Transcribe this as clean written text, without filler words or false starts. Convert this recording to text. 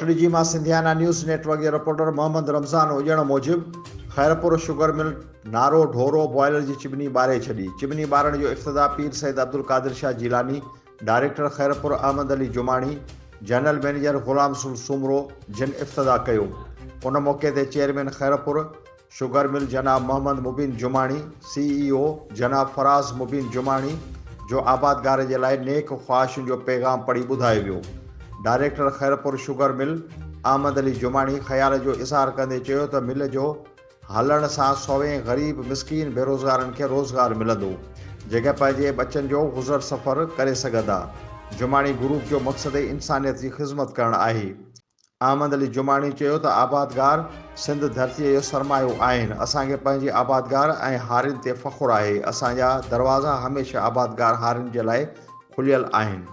ڪوٽڙيجي مان Sindhiana news net work جي reporter Muhammad Ramzan اڄڻ موجب خيرپور شگر مل نارو ڍورو بوائلر جي چمني ٻاري ڇڏي. چمني ٻارڻ جو افتتاح Pir Syed Abdulqadir Shah Jilani, director Khairpur Ahmed Ali Jamani, general manager Ghulam Rasool Soomro جن افتتاح ڪيو. ان موقعي تي چيئرمين خيرپور شگر مل جناب محمد مبين جماڻي، سي اي او جناب فراز مبين جماڻي جو آبادگار جي لاء نيڪ خواهشن جو پيغام پڙهي ٻڌايو ويو. Director Khairpur sugar mill Ahmed Ali Jamani خيال جو اظهار ڪندي چيو ته مل جو هلڻ سان سوين غريب مسڪين بيروزگارن کي روزگار ملندو جيڪي پنهنجي ٻچن جو گذر سفر ڪري سگهندا. جماڻي گروپ جو مقصد ئي انسانيت جي خذمت ڪرڻ آهي. احمد علي جماڻي چيو ته آبادگار سنڌ ڌرتيء جو سرمايو آهن، اسان کي پنهنجي آبادگار ۽ هارين تي فخر آهي، اسان جا دروازا هميشه آبادگار هارين جي لاء کليل آهن.